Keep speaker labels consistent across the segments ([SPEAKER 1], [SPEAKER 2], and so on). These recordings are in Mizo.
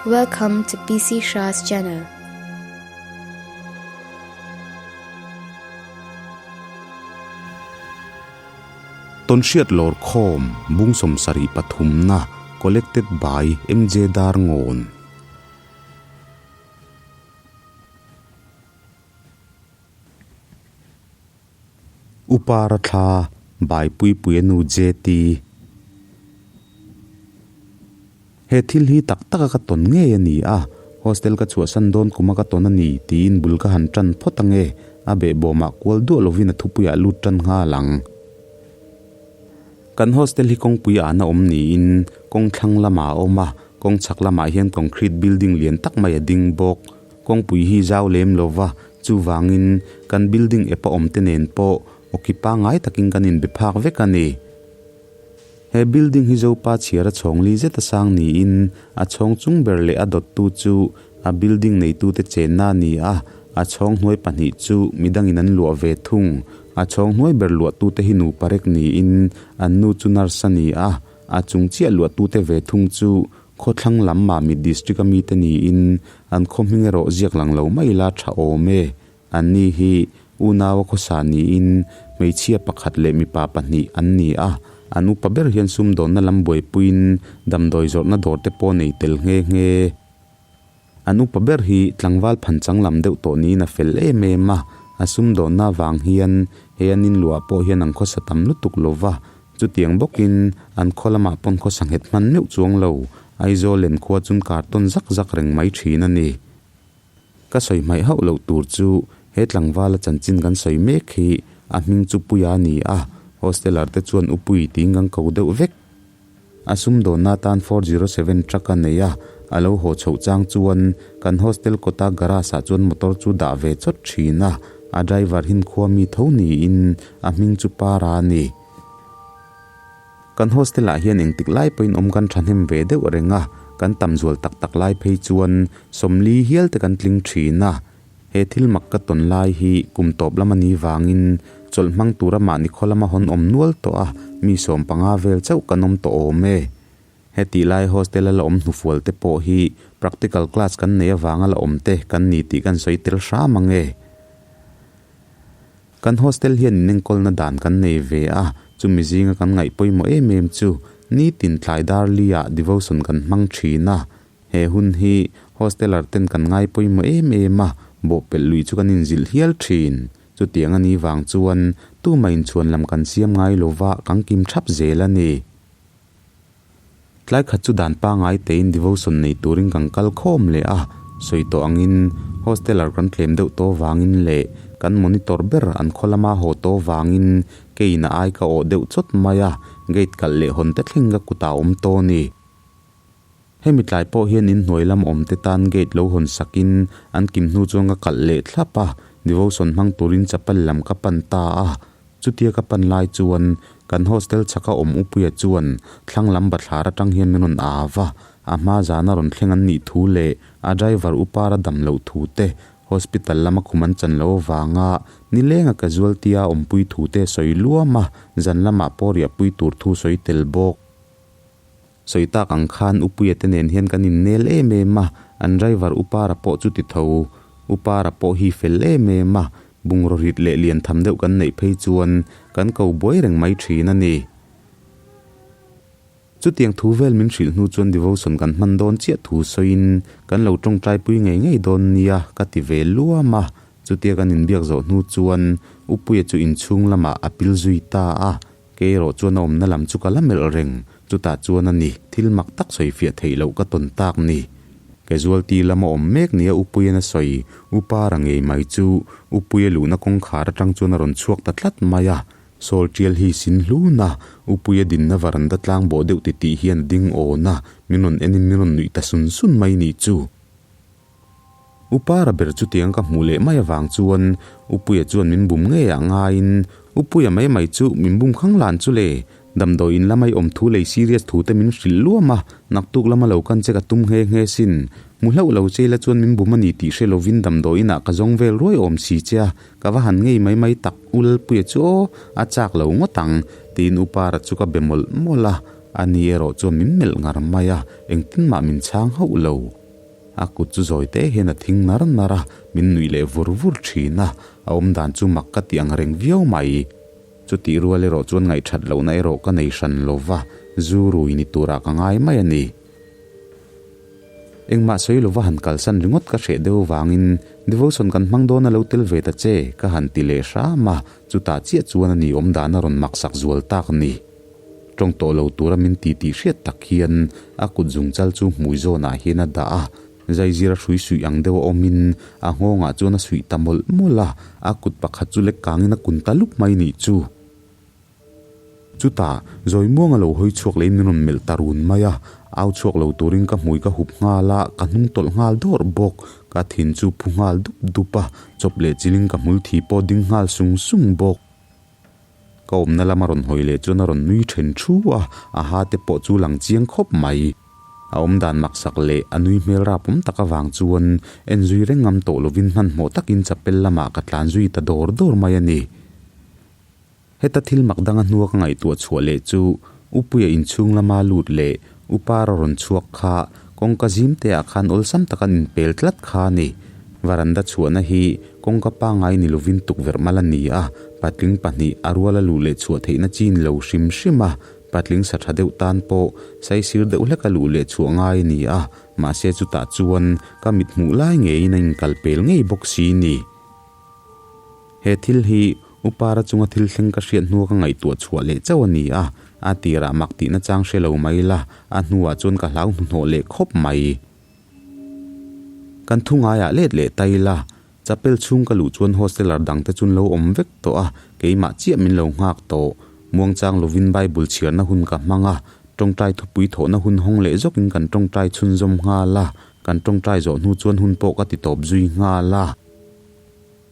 [SPEAKER 1] Welcome to PC Shah's channel.
[SPEAKER 2] Tawnhriat lawrkhawm bung sawmsarih pathumna Collected by MJ Darngawn. Upara thla by Puipuia nu JT. He thil hi tak taka ka tawn ngei a ni a, hostel ka chhuahsan dawn kuma ka tawn a ni tiin bul ka han tan phawt ange, a behbawmah kual duah lovin a thupuiah lut tan nghal ang. Kan hostel hi kawngpui ah na awm niin kawng thlang lamah a awm a, kawng chhak lamah hian concrete building lian tak mai a ding bawk. Kawngpui hi zau lem lova, chuvangin kan building ep a awm te nen pawh awki pangngai takin kan inbe phak vek a ni. He building hi Zopa chhiar a chhawng li zet a sang niin a chhawng chung ber leh a dawttu chu a building neitute chenna a ni a, a chhawng hnuai pahnih chu midangin an luah ve thung. A chhawng hnuai ber luahtute hi nupa rek niin an nu chu nurse a ni a, a chung chiah luahtute ve thung chu khawthlang lam Mamit district a mite niin an khaw hming erawh ziak lang lo mai ila tha awm e. Anni hi unaua khawsa niin hmeichhia pakhat leh mipa pahnih an ni a, an upa ber hian sumdawnna lam buaipuiin damdawi zawrhna dawr te pawh nei tel nghe nghe. An upa ber hi tlangval phanchang lam deuh tawh niin a fel em em a, a sumdawnna avang hian he an inluah pawh hian an khawsa tam lutuk lo va, chutiang bawkin an khaw lamah pawn khawsa nghet hman meuh chuang lo, Aizawl len khua chun kartawn zak zak reng mai thin a ni. Ka sawi hmaih hauh loh tur chu he tlangvala chanchin kan sawi mek hi a hming chu Puia a ni a, hosteler te chuan U Pui tiin kan ko deuh vek. A sumdawnna atan 407 truck a nei a, a lo haw chhoh chang chuan kan hostel kawta garage ah chuan motor chu dah ve chawt thin a, a driver hin khua mi tho niin a hming chu Para a ni. Kan hostel ah hian engtik lai pawhin awm kan thahnem ve deuh reng a, kan tam zual tak tak lai phei chuan sawmli hial te kan tling thin a. He thil mak ka tawn lai hi kum tawp lam a ni vangin chawlh hmang tura mahni khaw lama hawn awm nual tawh a, mi sawm panga vel chauh kan awm tawh awm e. Hetih lai hostel a la awm hnufual te pawh hi practical class kan nei avanga la awm te kan ni tih kan sawi tel hram ang e. Kan hostel hian inenkawlna dan kan nei ve a, chumi zinga kan ngaih pawimawh em em chu nitin tlai dar li-ah devotion kan hmang thin a. He hun hi hosteler ten kan ngai pawimawh em em a, bawhpelh lui chu kan inzilh hial thin. Chutiang a nih vang chuan tumah inchhuan lam kan siam ngai lova kan kim thap zel a ni. Tlai khat chu dan pangai tein devotion nei turin kan kal khawm leh a, sawi tawh angin hosteler kan tlem deuh tawh vangin leh kan monitor ber an khaw lama haw tawh vangin keiin a ai ka awh deuh chawt mai a, gate kalh leh hawn te thleng ka kutah a awm tawh a ni. Hemi tlai pawh hian inhnuai lam awm te tan gate lo hawn sakin an kim hnu chuan ka kalh leh thlap a, devotion hmang turin chapel lam ka pan ta a. Chutia ka pan lai chuan kan hostel chhaka awm Upuia chuan thlang lam bathlar atang hian min rawn au va, a hma zana rawn thleng an nih thu leh a driver Upara dam loh thu te, hospital lama khum an chan loh avanga nilenga casualty a awmpui thu te sawi luam a, zan lamah pawh riahpui tur thu sawi tel bawk. Sawi tak ang khan Upuia te nen hian kan innel em em a, an driver Upara pawh chu ti tho. Upara pawh hi fel em em a, bungraw rit leh lian tham deuh kan neih phei chuan kan ko buai reng mai thin a ni. Chutiang thu vel min hrilh hnu chuan devotion kan hman dawn chiah thu sawiin kan lo tawngtai pui ngei ngei dawn nia ka ti ve luam a, chutia kan inbiak zawh hnu chuan Upuia chu inchhung lamah a pil zui ta a. Kei erawh chuan a awmna lam chu ka la melh reng, chutah chuan a ni, thil mak tak sawi fiah theih loh ka tawn tak ni. Casualty lama awm mek nia Upuian a sawi, Upa ra ngei mai chu Upuia luhna kawngkhar atang chuan a rawn chhuak ta tlat mai a, Sawl tial hi sin hlun a, Upuia dinna varanda tlang bawh deuh titih hian a ding awn a, min rawn enin min rawn nuih ta sun sun mai nih chu. Upa ra ber chutiang ka hmuh leh mai avang chuan Upuia chuan min bum ngei ah ngaiin Upuia mai mai chu min bum khang lan chu le, damdawi in lamai awm thu lei serious thu te min hrilh luam a, naktuk lama lo kan che ka tum nghe nghe sin. Hmu hlauh lo che ila chuan min bum a ni tih hre lovin damdawi inah ka zawng vel ruai awm si che a, ka va han ngei mai mai tak U Lalpuia chu aw, a chak lo ngawt ang, tiin Upa ra chu ka be mawlh mawlh a, ani erawh chuan min melh ngar mai a, engtin mah min chhang hauh lo. A kut chu zawi te hian a thing nar nar a, min nuih leh vur vur thin a, a awmdan chu mak ka ti ang reng viau mai. Chutih rual erawh chuan ngaihthat lohna erawh ka nei hran lo va, zu rui ni turah ka ngai mai a ni. Engmah sawi lova han kalsan ringawt ka hreh deuh vangin devotion kan hmang dawn a lo tel ve ta che ka han ti leh hram a, chutah chiah chuan a ni awmdan a rawn maksak zual tak ni. Tawng tawh lo tura min ti tih hriat tak hian a kut zungchal chu hmui zawnah hian a dah a, zaizir a hrui suih ang deuh a awmin a nghawngah chuan a suih ta mawlh mawlh a, a kut pakhat chu lek kangin a kun ta lup mai nih chu. Chutah, Zawimuanga lo hawi chhuak leiin min rawn melh ta run mai a, au chhuak lo turin ka hmui ka hup nghal a, ka hnung tawlh nghal dawrh bawk. Ka thin chu phu nghal dup dup a, chawp leh chiling ka hmul thi pawh ding nghal sung sung bawk. Ka awmna lama rawn hawi leh chuan a rawn nui then thu a, a ha te pawh chu lang chiang khawp mai. A awmdan maksak leh a nui hmel rapawm tak avang chuan en zui reng ngam tawh lovin hmanhmawh takin chapel lamah ka tlan zui ta dawr dawr mai a ni. Heta thil mak danga hnua ka ngaihtuah chhuah leh chu Upuia inchhung lama lut leh Upara rawn chhuak kha kawngka zim te ah khan awlsam tak an inpel tlat kha a ni. Varanda chhuahna hi kawngka pangngai ni lovin tukverh mal a ni a, patling pahnih a ruala luh leh chhuah theihna chi ni lo hrim hrim a, patling sa tha deuh tan pawh saisir deuh hleka luh leh chhuah ngai a ni a, mahse chutah chuan ka mit hmuh lai ngeiin a inkalpel ngei bawk si ni. He thil hi Upara chunga thil thleng ka hriat hnua ka ngaihtuah chhuah leh chauh a ni a, a tirah mak tihna chang hre lo mai la, a hnuah chuan ka hlau hnuhnawh leh khawp mai. Kan thu ngaiah let leh ta ila, chapel chhung ka luh chuan hosteler dangte chuan lo awm vek tawh a, keimah chiah min lo nghak tawh. Muangchang lovin Bible chhiarna hun ka hmang a, tawngtai thupui thawhna hun hawng leh zawkin kan tawngtai chhunzawm nghal a, kan tawngtai zawh hnu chuan hun pawh ka ti tawp zui nghal a.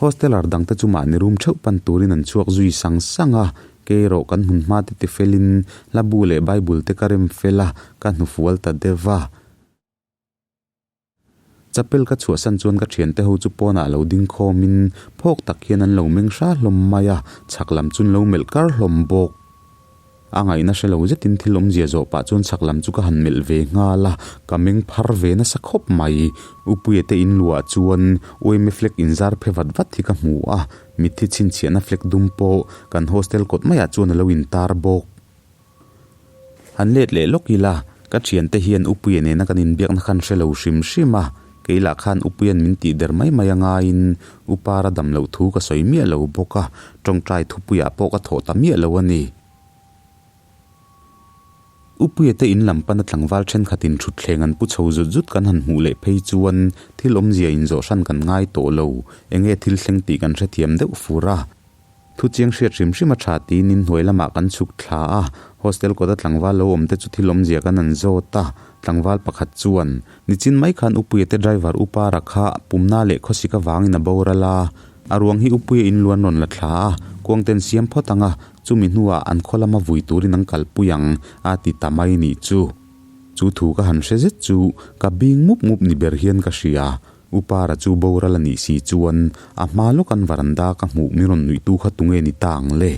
[SPEAKER 2] Hosteler dangte chu mahni room theuh pan turin an chhuak zui sang sang a, kei erawh kan hmun hma te tifelin hla bu leh Bible te ka rem fel a, ka hnufual ta deuh a. Chapel ka chhuahsan chuan ka thiante ho chu pawnah lo ding khawmin phawk tak hian an lo meng hra hlawm mai a, chhak lam chu an lo melh kar hlawm bawk. A ngaihna hre lo zetin thil awmzia zawh pah chuan chhak lam chu ka han melh ve nghal a, ka meng phar ve nasa khawp mai. Upuia te in luah chuan uaime flag inzar phe vat vat hi ka hmu a, mitthi chhinchhiahna flag dum pawh kan hostel kawt maiah chuan a lo intar bawk. Han let leh lawk ila, ka thiante hian Upuia nena kan inbiakna khan hre lo hrim hrim a, kei lah khan Upuia'n min tih der mai mai a ngaiin Upara dam loh thu ka sawi miah lo bawk a, tawngtai thupuiah pawh ka thawh ta miah lo a ni. Upuia te in lam pana tlangval thenkhatin thutthleng an pu chho zut zut kan han hmuh leh phei chuan thil awmzia inzawh hran kan ngai tawh lo, enge thil thleng tih kan hrethiam deuh fur a. Thu chiang hriat hrim hrim a tha tiin in hnuai lamah kan chhuk thla a, hostel kawta tlangval lo awm te chu thil awmzia kan an zawt a, tlangval pakhat chuan, Nichin mai khan Upuia te driver Upara kha pumna leh khawsik avangin a boral a, a ruang hi Upuia in luan rawn la thla a, kuang ten siam phawt ang a, chumi hnuah an khaw lama vui turin an kalpui ang, a ti ta mai nih chu. Chu thu ka han hre zet chu ka bing mup mup ni ber hian ka hria. Upara chu boral a nih si chuan a hma lawk an varanda ka hmuh min rawn nuihtu kha tunge ni ta ang le?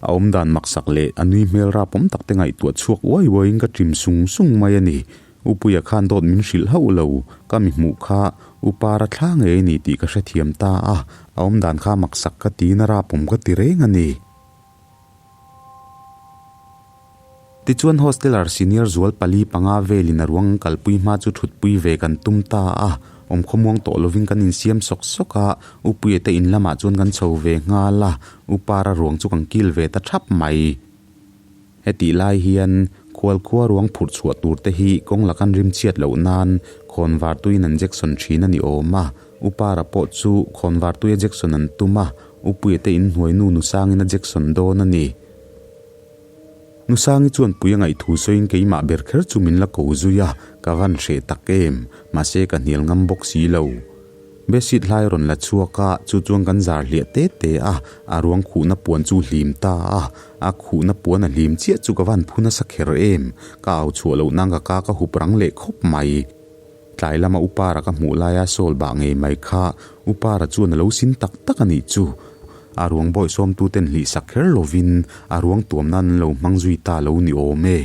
[SPEAKER 2] A awmdan maksak leh a nui hmel rapawm tak te ngaihtuah chhuak uai uaiin ka ṭim sung sung mai a ni. Upuia khan dawt min hrilh hauh lo, ka mi hmuh kha Upara thla ngei a ni tih ka hrethiam ta a, a awmdan kha maksak ka tiin a rapawm ka ti reng a ni. Tichuan hosteler senior zual pali panga velin a ruang kalpui hma chu thutpui ve kan tum ta a, awmkhawmuang tawh lovin kan insiam sawk sawk a, Upuia te in lamah chuan kan chho ve nghal a, Upara ruang chu kan kil ve ta thap mai. Hetih lai hian khualkhua ruang phurh chhuah tur te hi kawng lakan rim chhiat loh nan khawnvar tuiin an jection thin a ni awm a, Upara pawh chu khawnvar tuia jection an tum a, Upuia te inhnuai nu Nusangin a jection dawn a ni. Nusangi chuan pui a ngaihthu sawiin keimah ber kher chu min la ko zui a, ka van hreh tak em, mahse ka hnial ngam bawk si lo. Bedsheet hlai rawn la chhuak a, chu chuan kan zar hliah te te a, a ruang khuhna puan chu hlim ta a, a khuhna puan a hlim chiah chu ka van phu nasa kher em, ka au chhuah loh nan ka ka ka hup rang leh khawp mai. Tlai lama Upara ka hmuh laia sawl bah ngei mai kha Upara chuan a lo sin tak tak a nih chu. A ruang bawih sawmtuten hlih sak kher lovin a ruang tuam nan an lo hmang zui ta lo ni awm e.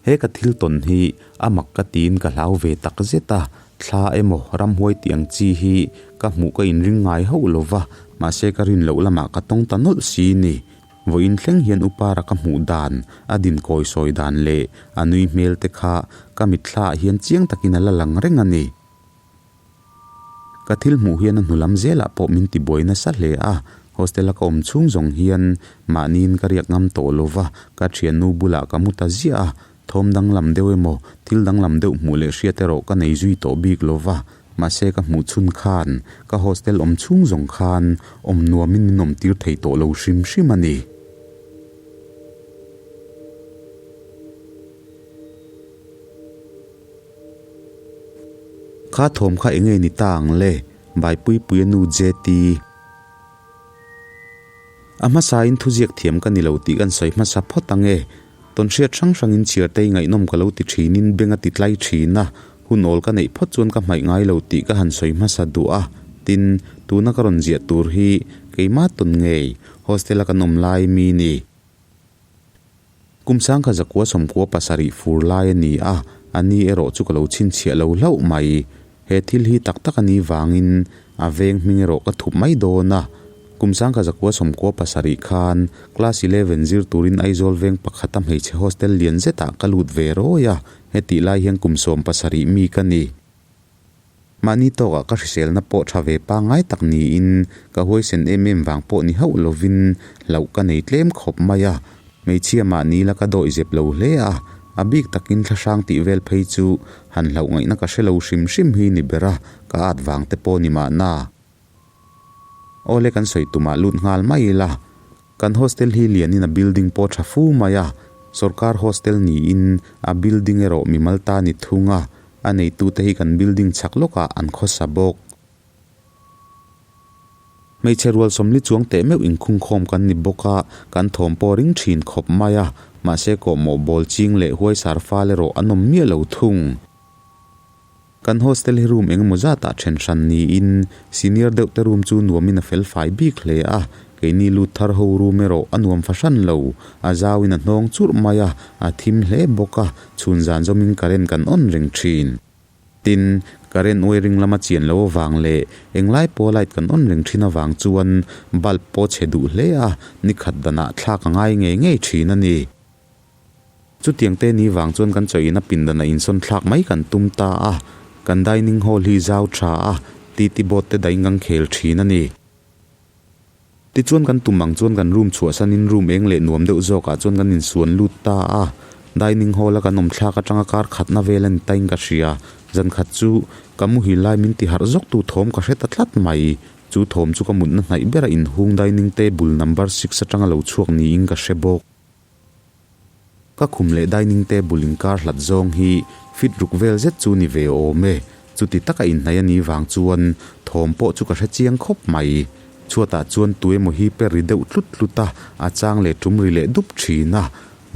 [SPEAKER 2] He ka thil tawn hi a mak ka tiin ka hlau ve tak zet a, thla emaw ramhuai tih ang chi hi ka hmuh ka inring ngai hauh lo va, mahse ka rin loh lamah ka tawng ta nawlh si ni. Vawiin thleng hian Upara ka hmuh dan, a din kawi sawi dan leh a nui hmel te kha ka mitthlaah hian chiang takin a la lang reng a ni. Ka thil hmuh hian a hnu lam zelah pawh min ti buai nasa hle a, hostel a ka awm chhung zawng hian mahniin ka riak ngam tawh lo va, ka thiannu bulah ka mu ta ziah a, thawm danglam deuh emaw thil danglam deuh hmuh leh hriat erawh ka nei zui tawh bik lo va, mahse ka hmuh chhun khan ka hostel awm chhung zawng khan awm nuamin min awm tir thei tawh lo hrim hrim a ni. Kha thawm kha enge ni ta ang le? Bai Puipuia nu JT. A hmasain thuziak thiam ka ni lo tih kan sawi hmasa phawt ang e. Tawnhriat hrang hrangin chhiartei ngaihnawm ka lo ti thinin beng a ti tlai thin a, hun awl ka neih phawt chuan ka hmaih ngai lo tih ka han sawi hmasa duh a. Tin, tuna ka rawn ziah tur hi keimah tawn ngei, hostel-a kan awm lai mi ni. Kum sangkha zakua sawmkua pasarih fur lai a ni a, a ni erawh chu ka lo chhinchhiah lo hlauh mai. He thil hi tak tak a ni vangin a veng hming erawh ka thup mai dawn a. Kum sangkha zakua sawmkua pasarih khan class eleven zir turin Aizawl veng pakhata hmeichhe hostel lian zetah ka lut ve rawi a, hetih lai hian kum sawm pasarih mi ka ni. Mahni tawkah ka hriselna pawh tha ve pangngai tak niin ka huaisen em em vang pawh ni hauh lovin hlauh ka nei tlem khawp mai a. Hmeichhia mahni la ka dawih zep lo hle a, a bik takin thlahrang tih vel phei chu han hlauh ngaihna ka hre lo hrim hrim hi ni ber a, ka at vang te pawh ni mahna. Awle kan sawi tumah lut nghal mai ila. Kan hostel hi lianin a building pawh tha fu mai a, sorkar hostel niin a building erawh mimal ta ni thung a, a neitute hi kan building chhak lawkah an khawsa bawk. Hmeichhe rual sawmli chuang teh meuh inkhungkhawm kan ni bawk a, kan thawm pawh ring thin khawp mai a, mahse kawhmawh bawl ching leh huaisar fal erawh an awm miah lo thung. Kan hostel hi room engemaw zatah then hran niin senior deuh te room chu nuamin a fel fai bik hle a, keini lut thar ho room erawh a nuam fahran lo, a zauin a hnawng churh mai a, a thim hle bawk a, chhun zan zawmin current kan on reng thin. Tin, current wiring lama chian lo avang leh englai pawh light kan on reng thin avang chuan bulb pawh chhe duh hle a, nikhat danah thlak a ngai ngei ngei thin a ni. Chutiang te ni vang chuan kan chawih ina pindan a insawn thlak mai kan tum ta a, kan dining hall hi zau tha a, titi board te daih ngang khel thin a ni. Tichuan kan tum ang chuan kan room chhuahsanin room eng leh nuam deuh zawkah chuan kan insuan lut ta a, dining hall a kan awm thlak atanga kar khatna vel a ni tain ka hria, zan khat chu ka muhil lai min ti harh zawk tu thawm ka hre ta tlat mai, chu thawm chu ka mutna hnaih bera inhung dining table number six atanga lo chhuak niin ka hre bawk. Ka khum leh dining table inkar hlat zawng hi fit ruk vel zet chu ni ve awm e. Chuti taka inhnaih a nih vang chuan thawm pawh chu ka hre chiang khawp mai. Chhuatah chuan tu emaw hi per ri deuh tlut tlut a, a chang leh tum ri leh dup thin a.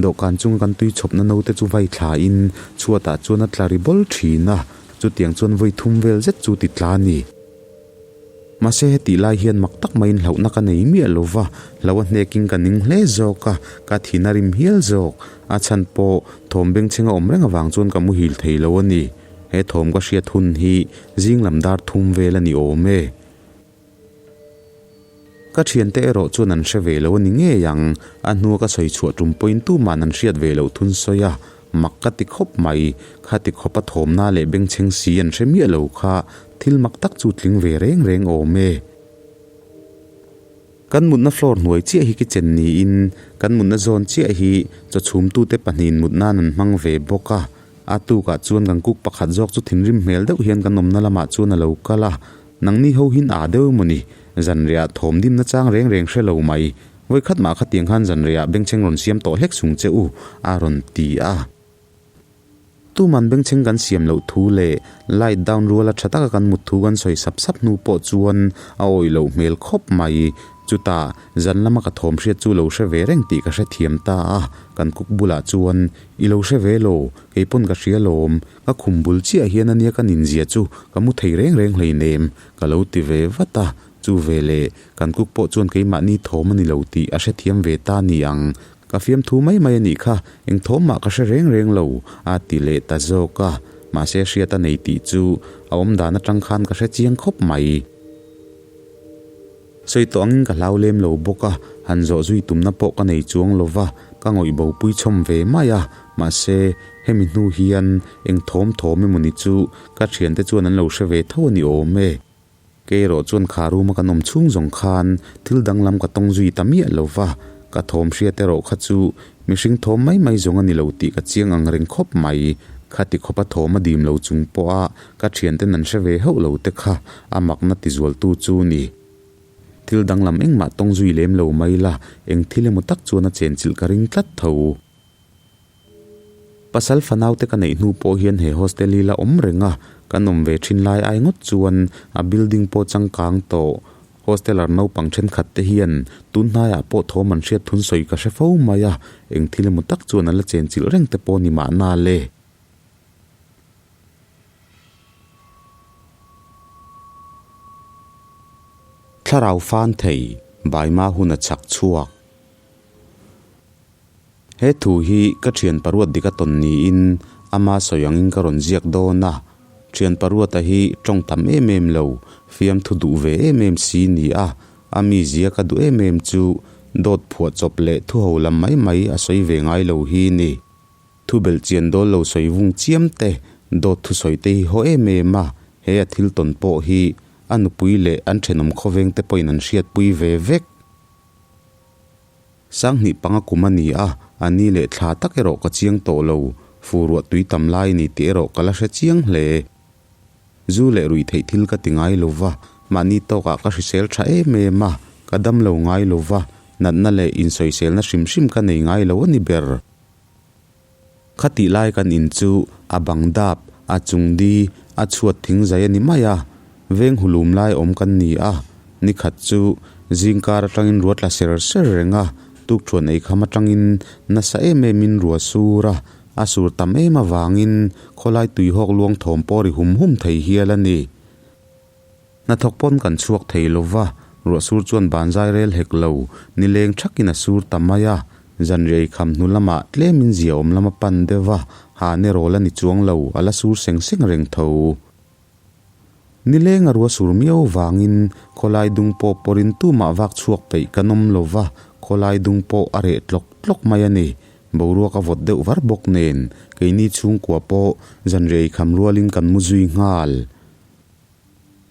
[SPEAKER 2] Dawhkan chunga kan tui chhawpna naute chu vai thlain chhuatah chuan a tla ri bawl thin a, chutiang chuan vawi thum vel zet chu ti tla a ni. Mahse hetih lai hian mak tak maiin hlauhna ka nei miah lo va, hlo a hnekin ka ning hle zawk a, ka thin a rim hial zawk. A chhan pawh thawm bengchheng a awm reng avang chuan ka muhil thei lo a ni. He thawm ka hriat hun hi zing lam dar thum vel a ni awm e. Ka thiante erawh chuan an hre ve lo a ni ngei ang, a hnua ka sawi chhuah tum pawhin tuman an hriat ve loh thun sawi a, mak ka ti khawp mai. Khati khawpa thawmna leh bengchheng si an hre miah lo kha Thil mak tak chu tling ve reng reng awm e. Kan mutna floor hnuai chiah hi kitchen niin kan mutna zawn chiah hi chaw chhumtute pahnihin mut nan an hmang ve bawk a. A tukah chuan kan cook pakhat zawk chu thinrim hmel deuh hian kan awmna lamah chuan a lo kal a. Nangni ho hin aa deuh emaw ni? Zanriah thawm dimna chang reng reng hre lo mai. Vawikhat mah khatiang khan zanriah bengchheng rawn siam tawh hlek sung che u, a rawn ti a. Tuman bengchheng kan siam loh thu leh light down ruala tha taka kan mut thu kan sawi sap sap hnu pawh chuan a awih loh hmel khawp mai. Chutah zan lama ka thawm hriat chu lo hre ve reng tih ka hrethiam ta a, kan cook bulah chuan I lo hre ve lo, kei pawn ka hria lawm, ka khum bul chiah hian ania ka ninzia chu ka mu thei reng reng hleinem ka lo ti ve vat a, chu veleh kan cook pawh chuan keimahni thawm a ni lo tih a hrethiam ve ta ni ang. Ka fiamthu mai mai a nih kha, eng thawm mah ka hre reng reng lo, a ti leh ta zawk a. Mahse hriat a nei tih chu a awm dan atang khan ka hre chiang khawp mai. Sawi tawh angin ka hlau lem lo bawk a, han zawh zui tumna pawh ka nei chuang lo va, ka ngawih bo pui chhawm ve mai a. Mahse, hemi hnu hian eng thawm thawm emaw ni chu ka thiante chuan an lo hre ve tho a ni awm e. Kei erawh chuan kha room a kan awm chhung zawng khan thil danglam ka tawng zui ta miah lo va, ka thawm hriat erawh kha chu mihring thawm mai mai zawng a ni lo tih ka chiang ang reng khawp mai. Khati khawpa thawm a dim lo chung pawha ka thianten an hre ve hauh lo te kha a makna tizualtu chu ni. Thil danglam engmah tawng zui lem lo mai la, eng thil emaw tak chuan a chenchilh ka ring tlat tho. Pasal fanaute ka neih hnu pawh hian he hostel hi la awm reng a, kan awm ve thin lai ai ngawt chuan a building pawh changkang tawh. Hosteler naupang thenkhat te hian tun hnaiah pawh thawm an hriat thun sawi ka hre fo mai a, eng thil emaw tak chuan a la chenchilh reng te pawh ni mahna le. Thlarau fan thei, Baima hun a chhak chhuak. He thu hi ka thian paruat dik a tawn niin ama sawi angin ka rawn ziak dawn a. Thian paruata hi tawng tam em em lo, fiamthu duh ve em em si ni a, a mizia ka duh em em chu dawt phuah chawp leh thu ho lam mai mai a sawi ve ngai lo hi ni. Thu belh chian dawl lo sawi vung chiam te, dawt thu sawi te hi haw em em a, he a thil tawn pawh hi a nupui leh an thenawm khawveng te pawhin an hriatpui ve vek. Sanghnih panga kum a ni a, a ni leh thla tak erawh ka chiang tawh lo, fu ruah tui tam lai ni tih erawh ka la hre chiang hle. Zu leh ruih theih thil ka ti ngai lo va, mahni tawkah ka hrisel tha em em a, ka dam lo ngai lo va, natna leh insawiselna hrim hrim ka nei ngai lo a ni ber. Khatih lai kan in chu a bang dap, a chung di, a chhuat thing zai a ni mai a, veng hulum lai awm kan ni a, nikhat chu zingkar atangin rua tla ser ser reng a, tukthuan ei kham atangin nasa em emin rua sur a, a sur tam em avangin khawlai tuihawk luang thawm pawh ri hum hum thei hial a ni. Hnathawk pawn kan chhuak thei lo va, ruahsur chuan banzai rel hek lo, nileng thakin a sur ta mai a. Zanriai kham hnu lamah tlemin zia awm lam a pan deuh a, ha ne rawl a ni chuang lo, a la sur seng seng reng tho. Nileng a ruah sur miau vangin khawlai dung pawh pawrin tumah vak chhuak peih kan awm lo va, khawlai dung pawh a reh tlawk tlawk mai a ni. Boruak a vawt deuh var bawk nen, keini chhungkua pawh zanriai kham rualin kan mu zui nghal.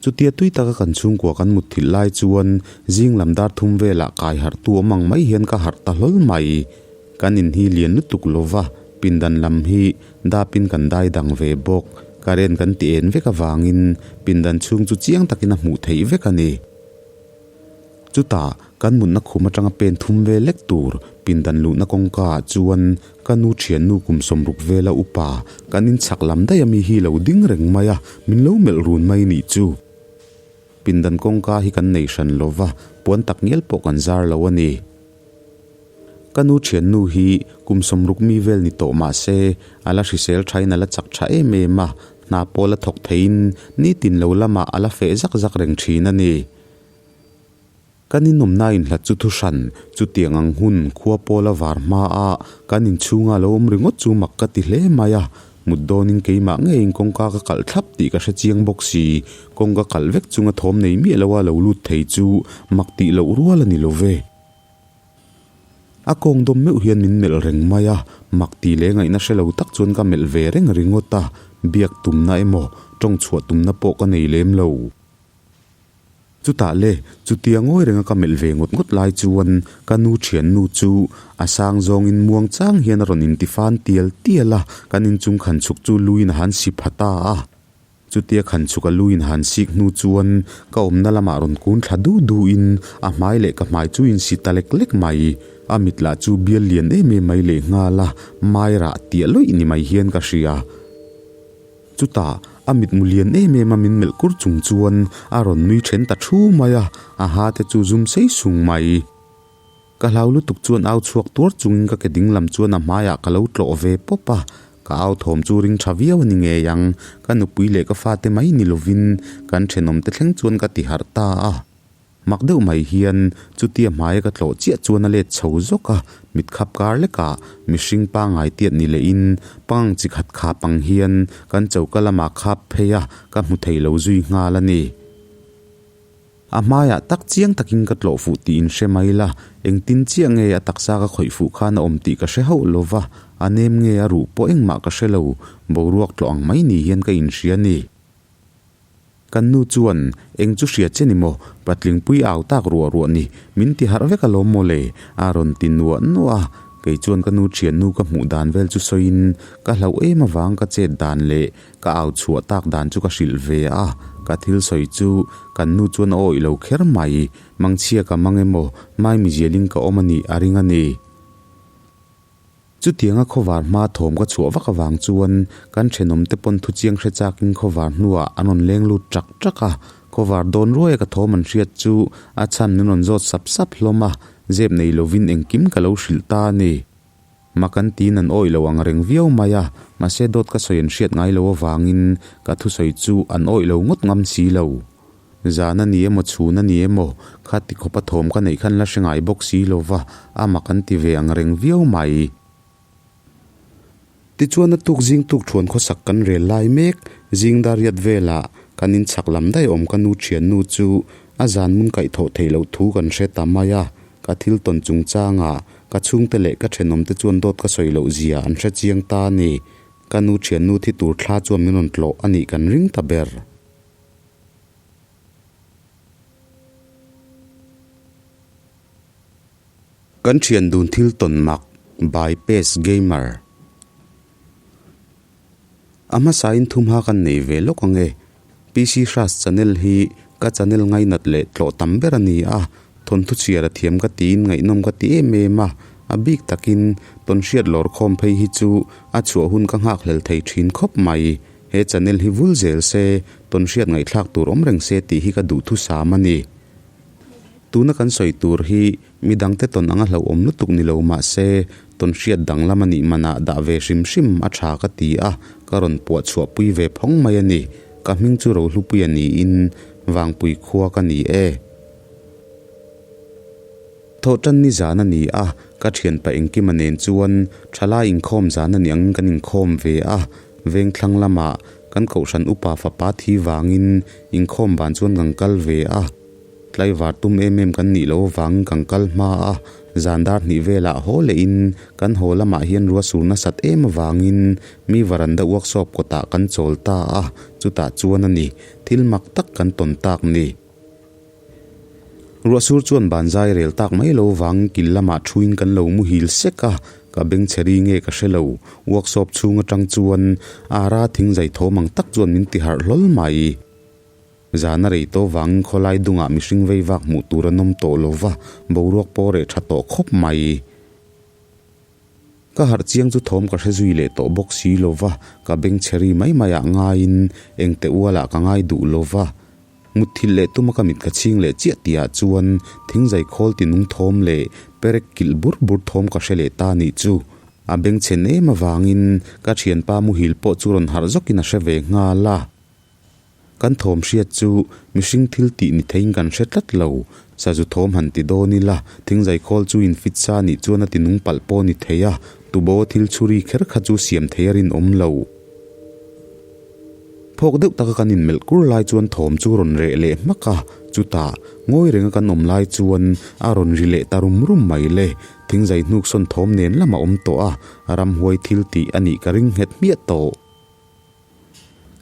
[SPEAKER 2] Chutia tui taka kan chhungkua kan mut thilh lai chuan zing lam dar thum velah kai harh tu awm ang mai hian ka harh ta hlawl mai. Kan in hi lian lutuk lo va, pindan lam hi dapin kan dai dang ve bawk. Current kan ti en vek avangin pindan chhung chu chiang takin a hmuh theih vek a ni. Chutah kan mutna khum atanga pen thum vel lek tur pindan luhna kawngka ah chuan ka nu thiannu kum sawmruk vela upa kan inchhak lam daih ami hi lo ding reng mai a, min lo melh run mai nih chu. Pindan kawngka hi kan nei hran lo va, puan tak ngial pawh kan zar lo a ni. Ka nu thiannu hi kum sawmruk mi vel ni tawh mah se a la hrisel thain a la chak tha em em a, hna pawh la thawk theiin nitin lo lamah a la feh zak zak reng thin a ni. Kan inawmna inhlat chu thuhran, chutiang ang hun khua pawla var hmaa kan inchhunga lo awm ringawt chu mak ka ti hle mai a, mut dawnin keimah ngeiin kawngka ka kalh thlap tih ka hre chiang bawk si, kawngka kalh vek chunga thawm nei miah loa lo lut thei chu mak tih loh rual a ni lo ve. A kawng dawm meuh hian min melh reng mai a, mak tih leh ngaihna hre lo tak chuan ka melh ve reng ringawt a, biak tumna emaw tawng chhuah tumna pawh ka nei lem lo. Chutah le, chutia ngawi renga ka melh ve ngawt ngawt lai chuan ka nu thiannu chu a sang zawngin muang chang hian a rawn intifan tial tial a, kan inchung khan chhuk chu luin a han si pha ta a. Chutia khan chhuk a luin a han sik hnu chuan ka awmna lamah rawn kun thla du duin a hmai leh ka hmai chu insi ta lek lek mai. A mit lah chu bial lian em em mai lehnghal a, mai rah tiah lawih ni mai hian ka hria. Chutah, a mitmu lian em em a min melh kur chung chuan a rawn nui then ta thu mai a, a ha te chu zum sei sung mai. Ka hlau lutuk chuan au chhuak tuar chungin ka ke ding lam chuan a hmaiah ka lo tlawh ve pawp a, ka au thawm chu ring tha viau a ni ngei ang, ka nupui leh ka fate mai ni lovin kan thenawmte thleng chuan ka ti harh ta a. Mak deuh mai hian chutia hmaia ka tlawh chiah chuan a let chho zawk a, mit khap kar lekah mihring pangngai tiat ni lehin pangang chi khat khap ang hian kan choka lamah khap phei a, ka hmu thei lo zui nghal a ni. A hmaiah tak chiang takin ka tlawh fuh tih in hre mai la, engtin chiah nge a taksa ka khawih fuh khan a awm tih ka hre hauh lo va, a nem nge a ruh pawh engmah ka hre lo, boruak tlawh ang mai ni hian ka inhria a ni. Kan nu chuan, Eng chu hria che ni maw? Patlingpui au tak ruah ruah ni, min ti harh vek alawm maw le? a rawn ti nuah nuah a. Kei chuan ka nu thiannu ka hmuh dan vel chu sawiin, ka hlauh em avang ka chet dan leh ka au chhuah tak dan chu ka hrilh ve a. Ka thil sawi chu kan nu chuan a awih lo kher mai, mangchhia ka mang emaw, maimizialin ka awm a nih a ring a ni. Chutianga khawvar hma thawm ka chhuah vak avang chuan kan thenawmte pawn thuchiang hre chakin khawvar hnuah an rawn leng lut ṭak ṭak a, khawvar dawn ruaia ka thawm an hriat chu a chhan an rawn zawt sap sap hlawm a, zep nei lovin engkim ka lo hrilh ta a ni. Mak an tiin an awih lo ang reng viau mai a, mahse dawt ka sawi an hriat ngai lo avangin ka thusawi chu an awih lo ngawt ngam si lo. Zan a ni emaw chhun a ni emaw, kha ti khawpa thawm ka neih khan la hre ngai bawk si lo va, a mak an ti ve ang reng viau mai. Tichuan a tuk zing tuk thuan khawsak kan rel lai mek, zing dariat velah kan inchhak lam daih awm ka nu thiannu chu a zan mun kaihthawh theih loh thu kan hre ta mai a, ka thil tawn chungchangah ka chhungte leh ka thenawmte chuan dawt ka sawi loh zia an hre chiang ta a ni. Ka nu thiannu thi tur thla chuan min rawn tlawh a nih kan ring ta ber. Kan thian dun thil tawn mak by Pace Gamer. A hmasain thumha kan nei ve lawk ang e. PC Hras channel hi ka channel ngainat leh tlawh tam ber a ni a, thawnthu chhiar a thiam ka tiin ngaihnawm ka ti em em a, a bik takin tawnhriat lawr khawm phei hi chu a chhuah hun ka nghakhlel thei thin khawp mai. He channel hi vul zel se, tawnhriat ngaihthlak tur awm reng se tih hi ka duhthusam a ni. Tuna kan sawi tur hi midangte tawn anga hlauhawm lutuk ni lo mah se, tawnhriat danglam a nih manah dah ve hrim hrim a tha ka ti a, ka rawn puah chhuahpui ve phawng mai a ni. Ka hming chu Rohlupuia niin Vangpui khua ka ni e. Thawhtan ni zan a ni a, ka thianpa engkima nen chuan thalai inkhawm zan a ni angin kan inkhawm ve a, vengthlang lamah kan kohhran upa fapa thi vangin inkhawm ban chuan kan kal ve a, tlaivar tum em em kan nih loh avangin kan kal hma a, zan dar hnih velah haw lehin kan haw lamah hian rua sur nasat em avangin mi varanda workshop kawtah kan chawl ta a, chutah chuan a ni, thil mak tak kan tawn tak ni. Ruahsur chuan banzai rel tak mai lo vang kil lamah thuin kan lo muhil sek a, ka bengchhe ri nge ka hre lo. Workshop chhung atang chuan ara thing zai thawm ang tak chuan min ti harh hlawl mai. Zan a rei tawh vangin khawlai dungah mihring vei vak hmuh tur an awm tawh lo va, boruak pawh reh tha tawh khawp mai. Ka harh chiang chu thawm ka hre zui leh tawh bawk si lo va, ka bengchhe ri mai maiah ngaiin engte ualah ka ngai duh lo va. Mutthilh leh tuma ka mit ka chhing leh chiah tihah chuan thingzai khawl ti nung thawm leh perek kilh bur bur thawm ka hre leh ta nih chu. A bengchhen em avangin ka thianpa muhil pawh chu rawn harh zawkin a hre ve nghal a. Kan thawm hriat chu mihring thil tih ni theiin kan hre tlat lo. Sazu thawm han ti dawn ila, thingzai khawl chu infit sa nih chuan a ti nung palh pawh ni thei a, tubo thil chhuri kher kha chu siam thei a rinawm lo. Phawk deuh taka kan inmelh kur lai chuan thawm chu rawn reh leh hmak a, chutah ngawi renga kan awm lai chuan a rawn ri leh ta rum rum mai le. Thingzai hnuk sawn thawm nen lam a awm tawh a, ramhuai thil tih a nih ka ring nghet hmiah tawh.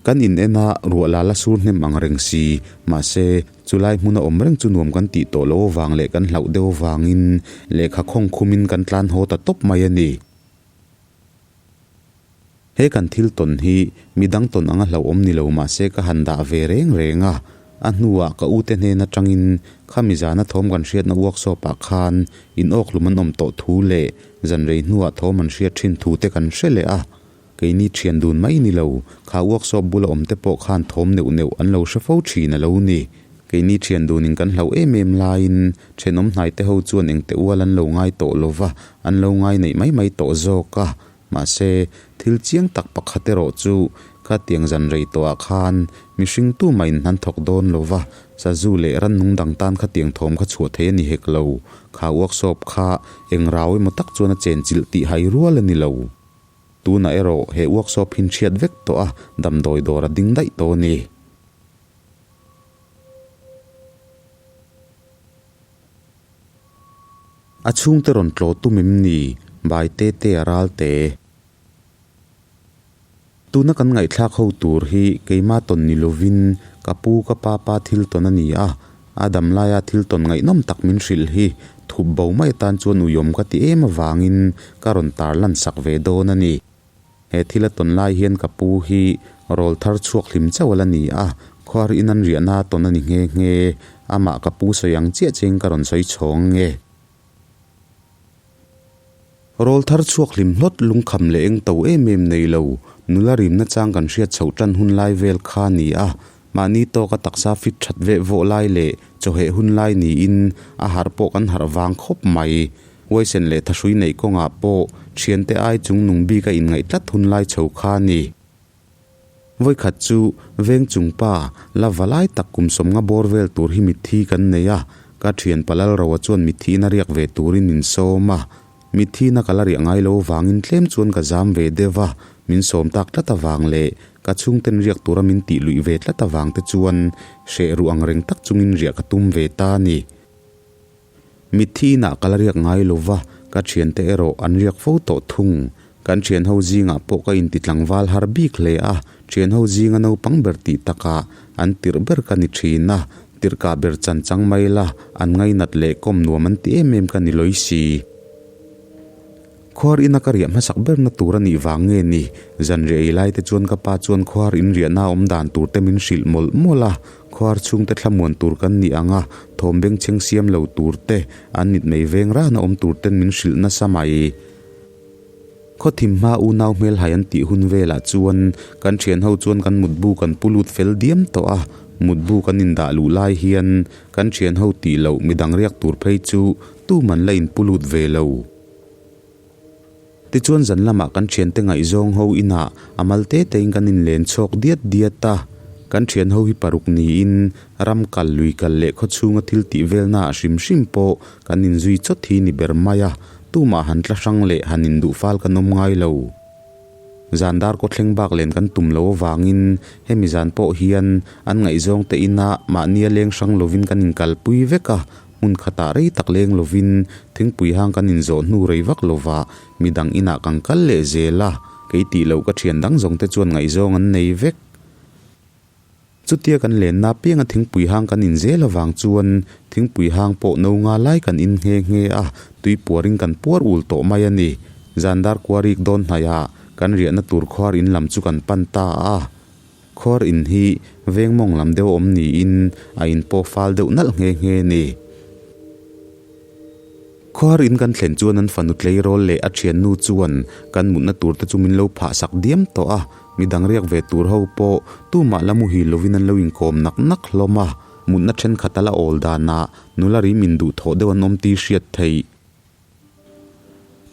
[SPEAKER 2] Kan in en a, ruah la la sur hnem ang reng si. Mahse, chulai hmuna awm reng chu nuam kan tih tawh loh avang leh kan hlauh deuh avangin lehkha khawng khumin kan tlan haw ta tawp mai a ni. He kan thil tawn hi midang tawn anga hlauhawm ni lo mahse ka han dah ve reng reng a. A hnuah ka ute hnen atangin khami zana thawm kan hriatna workshop ah khan in awkhlum an awm tawh thu leh zan rei hnuah thawm an hriat thin thu te kan hre leh a. Keini thian dun mai ni lo, kha workshop bula awm te pawh khan thawm neuh neuh an lo hre fo thin a lo ni. Keini thian dunin kan hlauh em em laiin thenawm hnai te ho chuan engte ual an lo ngai tawh lo va, an lo ngai neih mai mai tawh zawk a. Mahse, thil chiang tak pakhat erawh chu khatiang zan rei tawhah khan mihring tumah in hnan thawk dawn lo va, sazu leh rannung dang tan khatiang thawm kha chhuah thei a ni hek lo. Kha workshop kha eng rau emaw tak chuan a chenchilh tih hai rual a ni lo. Tunah erawh he workshop hi hriat vek tawh a, damdawi dawr a ding daih tawh a ni. A chhungte rawn tlaw tum em ni? Bai te te a ral te. Tuna kan ngaihthlak ho tur hi keima tawn ni lovin ka pu ka pa pa thil tawn a ni a, a dam laia thil tawn ngaihnawm tak min hrilh hi thup bo mai atan chuan uiawm ka ti em avangin ka rawn tarlan sak ve dawn a ni. He thil a tawn lai hian ka pu hi rawl thar chhuak hlim chauh a la ni a, khuar in an riahna a tawn a ni nghe nghe. Amah ka pu sawi ang chiah chiahin ka rawn sawi chhawng nge. Rawl thar chhuak hlim hlawt lungkham leh eng to em em nei lo, nula rimna chang kan hriat chhoh tan hun lai vel kha a ni a, mahni tawka taksa fit that veh vawh lai leh chawheh hun lai niin a harh pawh kan harh vang khawp mai. Huaisen leh thahrui neih kawngah pawh thiante ai chung nung bik a inngaih tlat hun lai chho kha a ni. Vawikhat chu veng chung pa la va lai tak kum sawmnga bawr vel tur hi mitthi kan nei a, ka thian Palal Roa chuan mithiin a riak ve turin min sawm a. Mithiin a kal a riah ngai lo vangin tlem chuan ka zam ve deuh a, min sawm tak tlat avang leh ka chhungten riak tura min tih luih ve tlat avang te chuan hreh ruh ang reng tak chungin riah ka tum ve ta a ni. Mitthi inah ka la riak ngai lo va, ka thiante erawh an riak fo tawh thung. Kan thianho zingah pawh ka inti tlangval har bik hle a, thianho zinga naupang ber tih takah an tirh ber ka ni thin a, tirhkah ber chan chang mai la, an ngainat leh kawm nuam an ti em em ka ni lawi si. Khuar ina ka riah hmasak berna tur a nih vang nge ni? Zanriah ei lai te chuan ka pa chuan khuar in riahna awm dan tur te min hrilh mawlh mawlh a, khuar chhungte thlamuan tur kan nih ang a, thawm bengchheng siam lo tur te, an mitmei veng rana awm tur ten min hrilh nasa mai. Khawthim hma unau hmelhai an tih hun velah chuan kan thianho chuan kan mutbu kan pu lut fel diam tawh a, mutbu kan indah luh lai hian kan thianho tih loh midang riak tur phei chu tuman la inpu lut ve lo. Tichuan zan lamah kan thiante ngaihzawng ho inah a mal te tein kan inlen chhawk diat diat a. Kan thian ho hi paruk niin ram kal lui kal leh khaw chhunga thil tih velnaah hrim hrim pawh kan inzui chawt hi ni ber mai a, tumah han tla hrang leh han induh fal kan awm ngai lo. Zan dar kaw thleng bak len kan tum lo avangin hemi zan pawh hian an ngaihzawng te inah mahnia leng hrang lovin kan inkalpui vek a, Hmun khatah rei tak leng lovin thingpui hang kan inzawh hnu rei vak lova midang inah kan kal leh zel a, kei tih loh ka thian dang zawng te chuan ngaihzawng an nei vek. Chutia kan lenna apianga thingpui hang kan in zel avang chuan thingpui hang pawh no nga lai kan in nghe nghe a, tui puarin kan puar ul tawh mai a ni. Zandar kuarik dawn hnaihah kan riahna tur khuar in lam chu kan pan ta a. Khuar in hi veng mawng lam deuh awm niin a in pawh fal deuh nalh nghe nghe a ni. Khuar in kan thlen chuan an fanu tleirawl leh a thiannu chuan kan mutna tur te chu min lo phah sak diam tawh a, midang riak ve tur ho pawh tumah la muhil lovin an lo inkawm nak nak hlawm a, mutna thenkhat a la awl danah nula rim induhthawh deuh an awm tih hriat theih.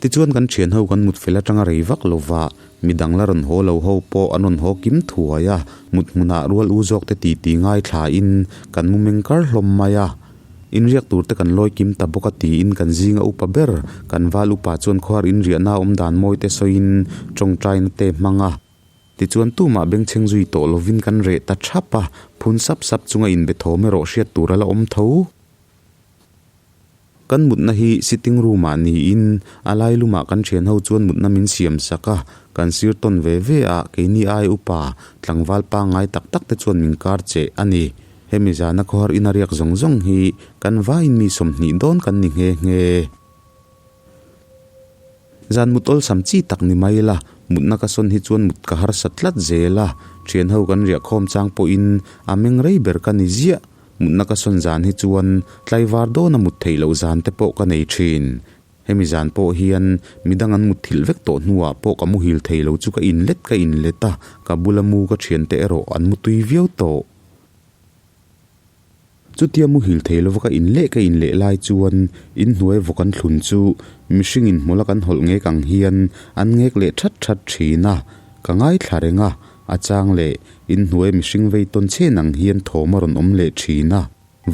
[SPEAKER 2] Tichuan kan thian ho kan mut fel atanga rei vak lova, midang la rawn haw lo ho pawh an rawn haw kim thuai a, mut hmunah rual u zawk te titi ngaithlain kan mu meng kar hlawm mai a. Inriak tur te kan lawi kim ta bawk a tiin kan zinga upa ber kan val upa chuan khuar inriahna awm dan mawi te sawiin tawngtaina te hmang a. Tichuan tumah bengchheng zui tawh lovin kan reh ta thap a, phun sap sap chunga inbe thawm erawh hriat tur a la awm tho. Kan mutna hi sitting room ah niin a lai lumah kan thian ho chuan mutna min siam sak a, kan sir tawn ve ve a, keini ai upa tlangval pangngai tak tak te chuan min kar cheh a ni. Hemi zana khawhar ina riak zawng zawng hi kan vaiin mi 20 dawn kan ni nghe nghe. Zan mut awlsam chi tak ni mai la, mutna ka sawn hi chuan mut ka harsa tlat zel a, thian ho kan riah khawm chang pawhin a meng rei ber ka ni ziah. Mutna ka sawn zan hi chuan tlaivar dawna mut theih loh zan te pawh ka nei thin. Hemi zan pawh hian midang an mut thilh vek tawh hnuah pawh ka muhil thei lo chu ka inlet ka inlet a, ka bula mu ka thiante erawh an mutui viau tawh. Chutia muhil thei lova ka inleh ka inleh lai chuan inhnuai vawk an thlun chu mihringin hmawlh a kan hawlh ngek ang hian an ngek leh that that thin a, ka ngaithla reng a, a chang leh inhnuai mihring vei tawn chhen ang hian thawm a rawn awm leh thin a,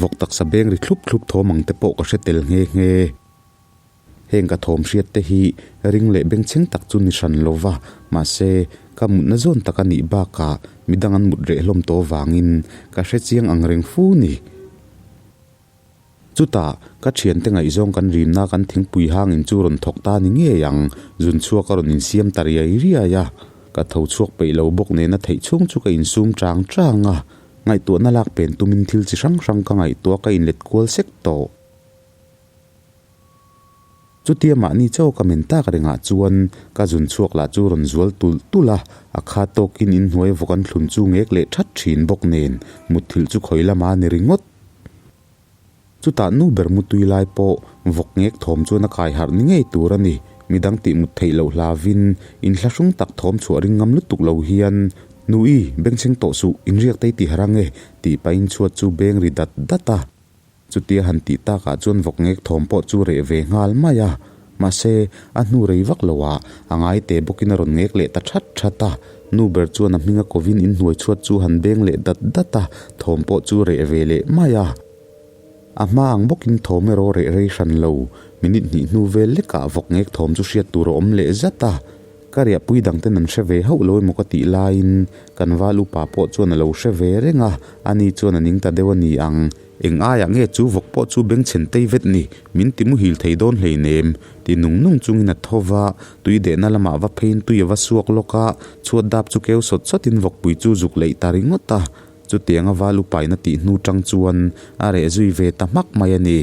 [SPEAKER 2] vawk taksa beng ri thlup thlup thawm ang te pawh ka hre tel nghe nghe. Heng ka thawm hriat te hi ring leh bengchheng tak chu ni hran lo va, mahse, ka mutna zawn tak a nih bakah midang an mut reh hlawm tawh vangin ka hre chiang ang reng fu ni. Chutah, ka thiante ngaihzawng kan rimna kan thingpui hangin chu rawn thawk ta ni ngei ang, zun chhuak a rawn insiam ta riai riai a. Ka tho chhuak peih lo bawk nena theih chhung chu ka insum chang chang a, ngaihtuahna lak pen tumin thil chi hrang hrang ka ngaihtuah ka inlet kual sek tawh. Chutia mahni chaw ka men tak rengah chuan ka zun chhuak lah chu rawn zual tulh tulh a, a kha tawkin inhnuai vawk an thlun chu ngek leh that thin bawk nen mutthilh chu khawi lama ni ringawt. Chutah nu ber mutui lai pawh vawk ngek thawm chuan a kai harh ni ngei tur a ni, midang tih mut theih loh hlavin inhlahrung tak thawm chhuah ring ngam lutuk lo hian Nui, bengchheng tawh suh, inriak tei ti harh ang e, tih pahin chhuat chu beng ri dat dat a. Chutia han tih takah chuan vawk ngek thawm pawh chu reh ve nghal mai a. Mahse, a hnu rei vak lo ah a ngai te bawkin a rawn ngek leh ta that that a. Nu ber chuan a hminga kovin inhnuai chhuat chu han beng leh dat dat a, thawm pawh chu reh ve leh mai a. A hma ang bawkin thawm erawh reh rei hran lo. Minute hnih hnu vel lekah vawk ngek thawm chu hriat tur a awm leh zat a. Ka riahpui dangten an hre ve hauh lo emaw ka tih laiin kan val upa pawh chuan a lo hre ve reng a, ani chuan a ning ta deuh a ni ang. Eng aiah nge chu vawk pawh chu bengchhen tei vet ni, min ti muhil thei dawn hleinem, ti nung nung chungin a tho va, tui dehna lamah va pheiin tui a va suak lawk a, chhuat dap chu keu sawt sawtin vawkpui chu zuk leih ta ringawt a, chutianga val upain a tih hnu tang chuan a reh zui ve ta hmak mai a ni.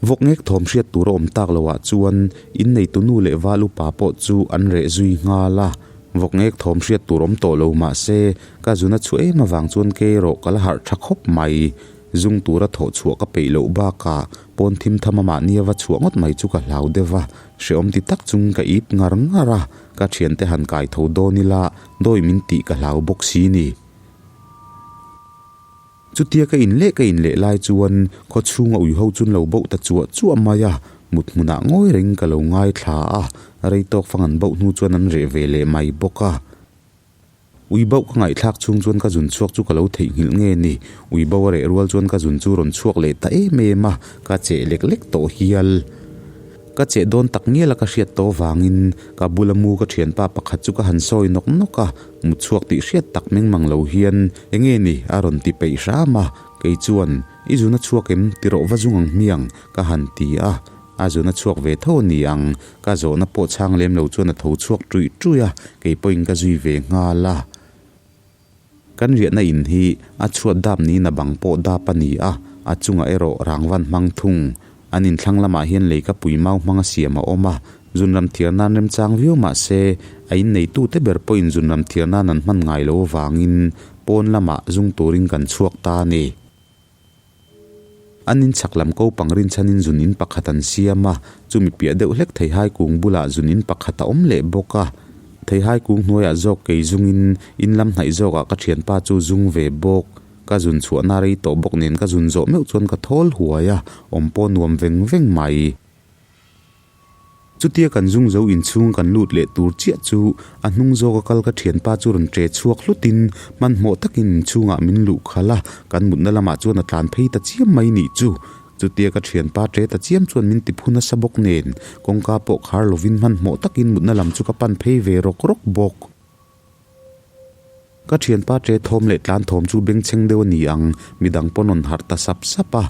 [SPEAKER 2] Vawk ngek thawm hriat tur a awm tak loh ah chuan inneitu nu leh val upa pawh chu an reh zui nghal a. Vawk ngek thawm hriat tur awm tawh lo mah se ka zuna chhuah em avang chuan kei erawh ka la harh tha khawp mai. Zung tura thawh chhuah ka peih loh bakah pawn thim tham a mahni a va chhuah ngawt mai chu ka hlau deuh a, hrehawm ti tak chungin ka ip ngar ngar a, ka thiante han kai tho dawn ila dawi min tih ka hlau bawk si ni. Chutia ka inleh ka inleh lai chuan khaw chhunga ui ho chu an lo boh ta chuah chuah mai a, mut hmunah ngawi reng ka lo ngaithla a, rei tawk fang an boh hnu chuan an reh ve leh mai bawk a. Ui boh ka ngaihthlak chhung chuan ka zun chhuak chu ka lo theihnghilh nge ni, ui boh a reh rual chuan ka zun chu rawn chhuak leh ta em em a, ka cheh lek lek tawh hial. Ka cheh dawn tak ngial a ka hriat tawh vangin ka bula mu ka thianpa pakhat chu ka han sawi nawk nawk a, mut chhuak tih hriat tak meng mang lo hian enge ni a rawn ti peih hram a, kei chuan i zun a chhuak em ti rawh va zung ang hmiang ka han ti a, a zun a chhuak ve tho a ni ang, ka zawhna pawh chhang lem lo chuan a tho chhuak ṭuih ṭuih a, kei pawhin ka zui ve nghal a. Kan riahna in hi a chhuat dap niin a bang pawh dap a ni a, a chungah erawh rangvan hmang thung. An inthlang lamah hian leikapui mau hmanga siam a awm a, zunram thiar nan remchang viau mah se, a inneitute ber pawhin zunram thiar nan an hman ngai lo avangin pawn lamah zung turin kan chhuak ta a ni. An inchhak lam ko pang rinchhanin zun in pakhat an siam a, chumi piah deuh hlek theihai kung bulah zun in pakhat a awm leh bawk a. Theihai kung hnuaiah zawk kei zungin in lam hnaih zawkah ka thianpa chu zung ve bawk. Ka zun chhuahna rei tawh bawk nen ka zun zawh meuh chuan ka thawl huai a, awm pawh nuam veng veng mai. Chutia kan zung zo inchhung kan lut leh tur chiah chu a hnung zawka kal ka thianpa chu rawn ṭe chhuak hlutin hmanhmawh takin inchhungah min luh khalh a, kan mutna lamah chuan a tlan phei ta chiam mai nih chu. Chutia ka thianpa ṭe ta chiam chuan min ti phu nasa bawk nen kawngka pawh khar lovin hmanhmawh takin mutna lam chu ka pan phei ve rawk rawk bawk. Ka thianpa ṭe thawm leh tlan thawm chu bengchheng deuh a ni ang, midang pawn rawn harh ta sap sap a.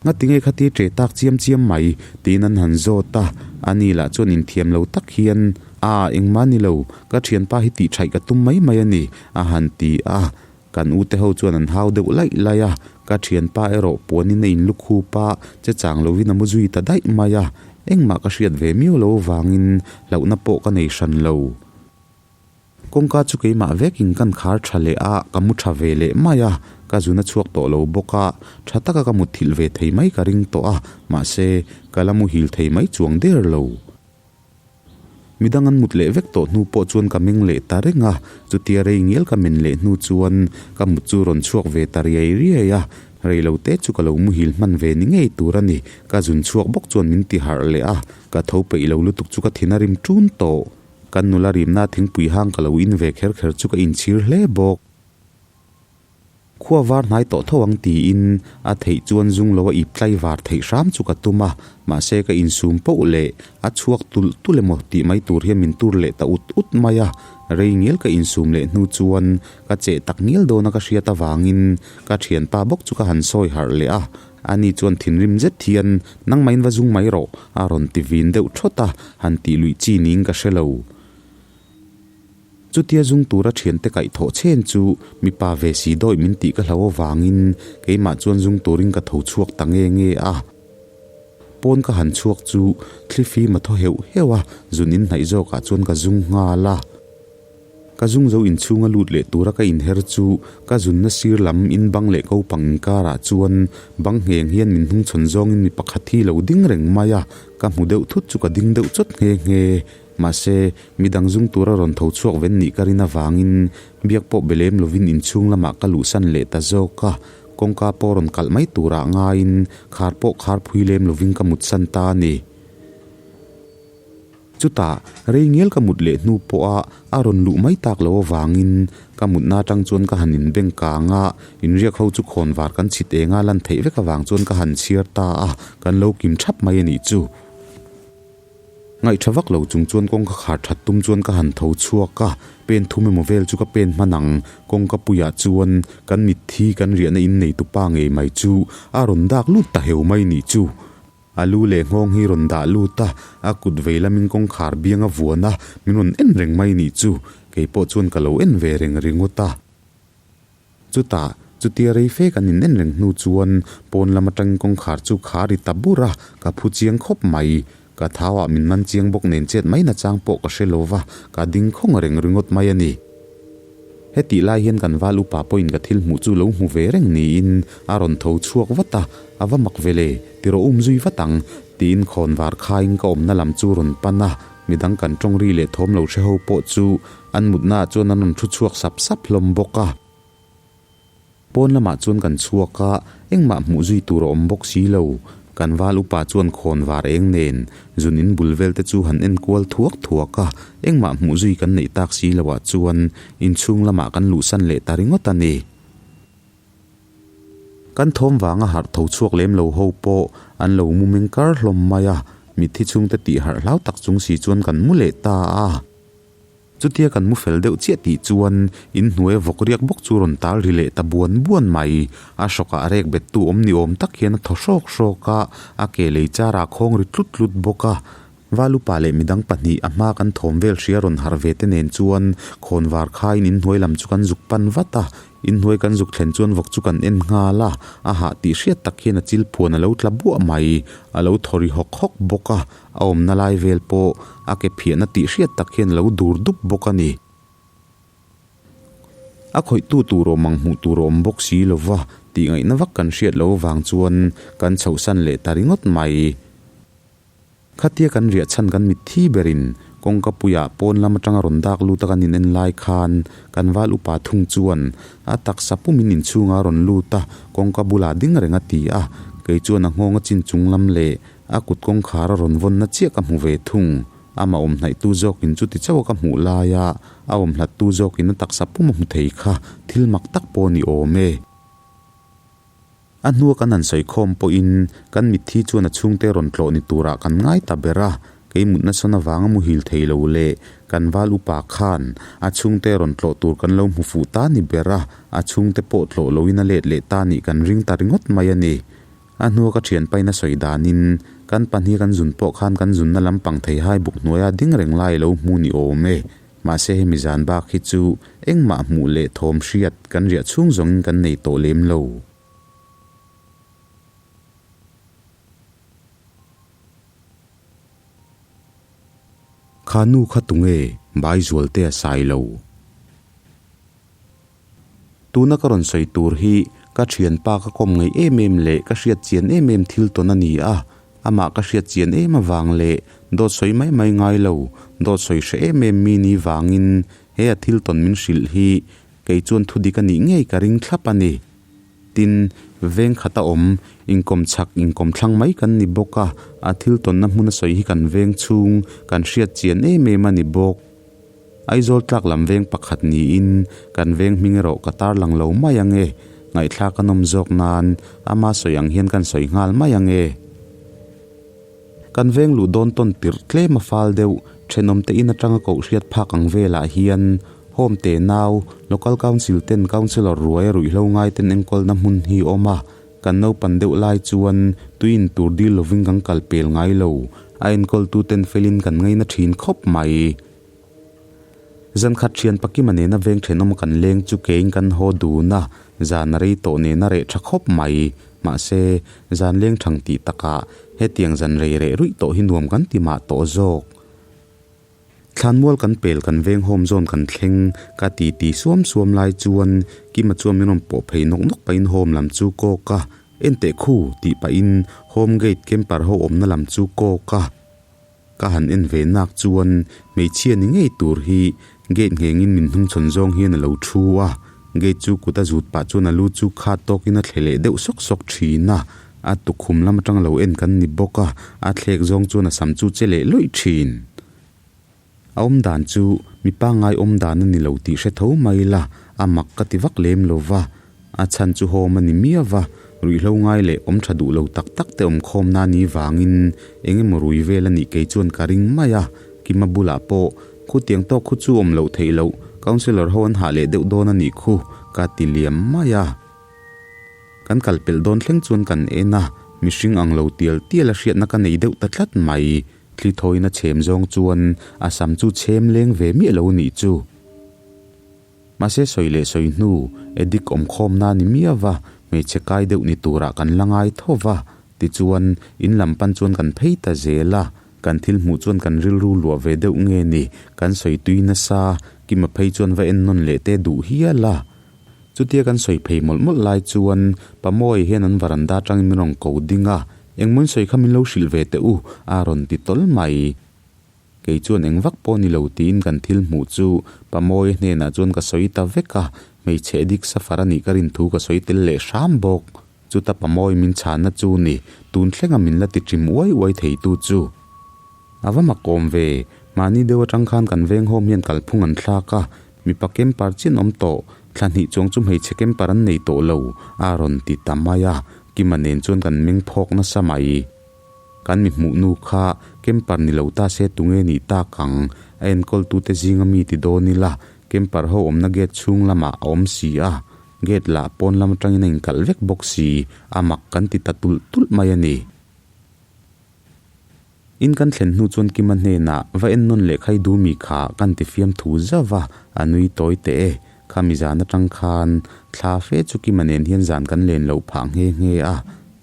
[SPEAKER 2] Ngatinge khati ṭe tak chiam chiam mai? tiin an han zawt a. Ani lah chuan inthiam lo tak hian, A, engmah ni lo, ka thianpa hi tihṭhaih ka tum mai mai a ni, a han ti a. Kan ute ho chuan an hau deuh laih laih a, ka thianpa erawh puanin a inlukhup a, che chang lovin a mu zui ta daih mai a. Engmah ka hriat ve miau lo avangin hlauhna pawh ka nei hran lo. Kawngka chu keimah vekin kan khar tha leh a, ka mu tha ve leh mai a, ka zun a chhuak tawh lo bawk a, tha taka ka mutthilh ve thei mai ka ring tawh a, mahse, ka la muhil thei mai chuang der lo. Midang an mut leh vek tawh hnu pawh chuan ka meng leh ta reng a, chutia rei ngial ka men leh hnu chuan ka mut chu rawn chhuak ve ta riai riai a, rei lo te chu ka lo muhil hman ve ni ngei tur a ni, ka zun chhuak bawk chuan min ti harh leh a, ka tho peih lo lutuk chu ka thin a rim ṭun tawh. Kan nula rimna thingpui hang ka lo in ve kher kher chu ka inchhir hle bawk. Khua var hnai tawh tho ang tiin a theih chuan zung lo a ip tlai var theih hram chu ka tum a, mahse ka insum poh leh a chhuak tulh tulh emaw tih mai tur hian min tur leh ta ut ut mai a, rei ngial ka insum leh hnu chuan ka cheh tak ngial dawn a ka hriat avangin ka thianpa bawk chu ka han sawi harh leh a, ani chuan thinrim zet hian nangmahin va zung mai rawh a rawn ti vin deuh thawt a, han tih luih chi niin ka hre lo. Chutia zung tura thiante kaih thawh chhen chu mipa ve si dawih min tih ka hlau avangin keimah chuan zung turin ka tho chhuak ta nge nge a. Pawn ka han chhuak chu thli fim a thaw heuh heuh a, zun in hnaih zawkah chuan ka zung nghal a. Ka zung zo inchhunga lut leh tura ka inher chu ka zunna sir lam in bang leh ko pang inkarah chuan bang ngheng hian min hnungchhawn zawngin mi pakhat hi lo ding reng mai a, ka hmu deuh thut chu ka ding deuh chawt nghe nghe. Mahse, midang zung tura rawn tho chhuak ven nih ka rin avangin biak pawh be lem lovin inchhung lamah ka luhsan leh ta zawk a, kawngka pawh rawn kalh mai turah ngaiin khar pawh khar phui lem lovin ka mutsan ta a ni. Chutah, rei ngial ka mut leh hnu pawha a rawn luh mai tak lo avangin ka mutna atang chuan ka han inbeng kang a, inriak ho chu khawnvar kan chhit enga lan theih vek avang chuan ka han chhiar ta a, kan lo kim thap mai a nih chu. Ngaihṭha vak lo chung chuan kawngka khar ṭhat tum chuan ka han tho chhuak a, pen thum emaw vel chu ka pen hman ang. Kawngka puiah chuan kan mitthi kan riahna in nei tupa ngei mai chu a rawn dak lut ta heu mai nih chu. A lu leh nghawng hi rawn dah lut a, a kut vei lamin kawngkhar biang a vuan a, min rawn en reng mai nih chu. Kei pawh chuan ka lo en ve reng ringawt a. Chutah, chutia rei fe kan in en reng hnu chuan pawn lam atangin kawngkhar chu kha ri ta bur a, ka phu chiang khawp mai. Ka thau ah min man chiang bawk nen chet mai nachang pawh ka hre lo va, ka ding khawng reng ringawt mai a ni. Hetih lai hian kan val upa pawhin ka thil hmuh chu lo hmu ve reng niin a rawn tho chhuak vat a, a va mak ve le, ti rawh um zui vat ang, tiin khawn var khaiin ka awmna lam chu rawn pan a, midang kan tawng ri leh thawm lo hre ho pawh chu An mutnaah chuan an rawn thu chhuak sap sap hlawm bawk a. Pawn lamah chuan kan chhuak a, engmah hmuh zui tur a awm bawk si lo. Kan val upa chuan khawn var eng nen zun in bul vel te chu han en kual thuak thuak a, engmah hmuh zui kan neih tak si loah chuan inchhung lamah kan luhsan leh ta ringawt a ni. Kan thawm vanga harh tho chhuak lem lo ho pawh an lo mu meng kar hlawm mai a, mitthi chhungte tih harh hlau tak chung si chuan kan mu leh ta a. Chutia kan mu fel deuh chiah tih chuan in hnuai vawk riak bawk chu rawn tal ri leh ta buan buan mai. A hrawkah rek bettu awm ni awm tak hian a thaw hrawk hrawk a, a ke lei char ah khawng ri tlut tlut bawk a. Valupa leh midang pahnih a hma kan thawm vel hria rawn harh ve te nen chuan khawnvar khaiin in hnuai lam chu kan zuk pan vat a. In hnuai kan zuk thlen chuan vawk chu kan en nghal a, a hah tih hriat tak hian a chil phuan a lo tla buah mai. A lo thaw ri hawk hawk bawk a. A awmna lai vel pawh a ke phiahna tih hriat tak hian a lo dur dup bawk a ni. A khawihtu tur awm ang hmuh tur a awm bawk si lo va, tih ngaihna vak kan hriat loh avang chuan kan chhohsan leh ta ringawt mai. Khatia kan riah chhan kan mitthi berin kawngka puiah pawn lam atanga rawn dak lut a kan inen lai khan kan val upa thung chuan a taksa pumin inchhunga a rawn lut a, kawngka bulah ding reng a ti a, kei chuan a nghawng a chin chung lam leh A kut kawngkhar a rawn vawnna chiah ka hmu ve thung. Amah awm hnaihtu zawkin chuti chauh a ka hmuh laia a awm hlattu zawkin a taksa pum a hmu thei kha thil mak tak pawh ni awm e. A hnua kan han sawi khawm pawhin kan mitthi chuan a chhungte rawn tlawh ni turah kan ngai ta ber a, kei mutna sawn avanga muhil thei lo leh kan val upa khan a chhungte rawn tlawh tur kan lo hmu fuh ta ni ber a, a chhungte pawh tlawh loin a let leh ta nih kan ring ta ringawt mai a ni. A hnua ka thianpain a sawi danin, kan pahnih kan zun pawh khan kan zunna lampang theihai buk hnuaia ding reng lai lo hmu ni awm e. Mahse hemi zan bak hi chu engmah hmuh leh thawm hriat kan riah chhung zawngin kan nei tawh lem lo. Kha nu kha tunge Baizualtea Sailo? Tuna ka rawn sawi tur hi ka thianpa ka kawm ngaih em em leh ka hriat chian em em thil tawn a ni a, amah ka hriat chian em avang leh Dawt sawi mai mai ngai lo, dawt sawi hre em em mi ni vangin he a thil tawn min hrilh hi kei chuan thu dik a nih ngei ka ring thlap a ni. Tin, veng khata awm, inkawm chhak inkawm thlang mai kan ni bawk a, a thil tawnna hmun a sawi hi kan veng chhung kan hriat chian em em a ni bawk. Aizawl tlak lam veng pakhat niin kan veng hming erawh ka tarlang lo mai ang e, ngaihthlak a nawm zawk nan ama sawi ang hian kan sawi nghal mai ang e. Kan veng luh dawn tawn tirh tlem a fal deuh, thenawm te in atanga koh hriat phak ang velah hian Home te nau, Local Council ten Councillor ruai a ruihhlo ngai ten enkawlna hmun hi awm a, kan naupan deuh lai chuan tui in tur dil lovin kan kal pel ngai lo, a enkawltu ten felin kan ngaina thin khawp mai. Zankhat thian Pakima nena veng thenawm kan leng chu keiin kan haw dun a, zan a rei tawh nena reh tha khawp mai. Mahse, zan leng thang tih takah hetiang zan rei reh ruih tawh hi nuam kan ti mah tawh zawk. Thlanmual kan pel kan veng home zawn kan thleng ka ti ti suam suam lai chuan Kima chuan min rawn pawh phei nawk nawk pahin home lam chu kawk a, Enteh khu tih pahin home gate camper ho awmna lam chu kawk a. Ka han en ve nak chuan hmeichhia ni ngei tur hi gate nghengin min hnungchhawn zawng hian a lo thu a, gate chu kut a zut pah chuan a lu chu khat tawkin a thle leh deuh sawk sawk thin a, a tukhum lam atang lo en kan ni bawk a, a thlek zawng chuan a sam chu che leh lawih thin. A awm dan chu mi pangngai awm dan a ni lo tih hre tho mai la, a mak ka ti vak lem lo va, a chhan chu hawm a ni miau va, ruihhlo ngai leh awm tha duh lo tak tak te awm khawm na ni vangin eng emaw rui vel a nih kei chuan ka ring mai a, Kima bulah pawh khutiang tawk khu chu awm loh theih loh, Councillor ho an hah leh deuh dawn a nih khu ka ti liam mai a. Kan kal pelh dawn thleng chuan kan en a, mihring ang lo tial tial a hriatna ka nei deuh ta tlat mai. Thli thawin a chhem zawng chuan a sam chu chhem leng ve miah lo nih chu. Mahse sawi leh sawi hnu addict awm khawmna ni miau va, hmeichhe kai deuh ni turah kan la ngai tho va, tichuan in lam pan chuan kan phei ta zel a, kan thil hmuh chuan kan rilru luah ve deuh nge ni, kan sawi tui nasa, Kima phei chuan va en nawn leh te duh hial a. Chutia kan sawi phei mawlh mawlh lai chuan Pamawi hian an varanda atangin min rawn ko ding a, Engmaw in sawi kha min lo hrilh ve teh u, a rawn ti tawl mai. Kei chuan eng vak pawh ni lo tiin kan thil hmuh chu Pamawi hnenah chuan ka sawi ta vek a, hmeichhe dik safar a nih ka rin thu ka sawi tel leh hram bawk. Chuta Pamawi min chhanna chu ni, tun thlenga min la ti ṭim uai uai theitu chu. A va makawm ve, mahni deuh atang khan kan veng home hian kalphung an thlak a, mipa kempar chian awm tawh, thla hnih chuang chu hmeichhe kempar an nei tawh lo, a rawn ti ta mai a, Kima nen chuan kan meng phawk nasa mai. Kan mi hmuh nu kha kempar ni lo ta se tunge nih tak ang, a enkawltute zinga mi ti dawn ila, kempar ho awmna gate chhung lamah a awm si a, gate lah pawn lam atangin a inkalh vek bawk si, a mak kan ti ta tulh tulh mai a ni. In kan thlen hnu chuan Kima hnenah va en nawn leh khai du mi kha kan ti fiam thu zauh a, a nui tawi teh e. Khami zan atang khan thla fe chu Kima nen hian zan kan len loh phah nghe nghe a,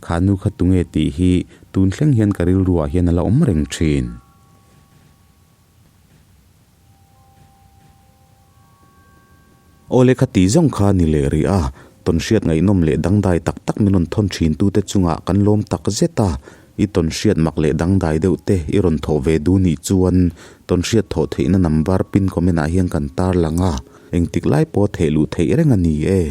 [SPEAKER 2] kha nu kha tunge tih hi tun thleng hian ka rilruah hian a la awm reng thin. Aw lehkha tih zawng kha ni leh rih a, tawnhriat ngaihnawm leh dangdai tak tak min rawn thawn thin tute chungah kan lawm tak zet a, i tawnhriat mak leh dangdai deuh te i rawn thawh ve duh nih chuan tawnhriat thawh theihna number pin comment ah hian kan tarlang a, engtik lai pawh theh luh theih reng a ni e.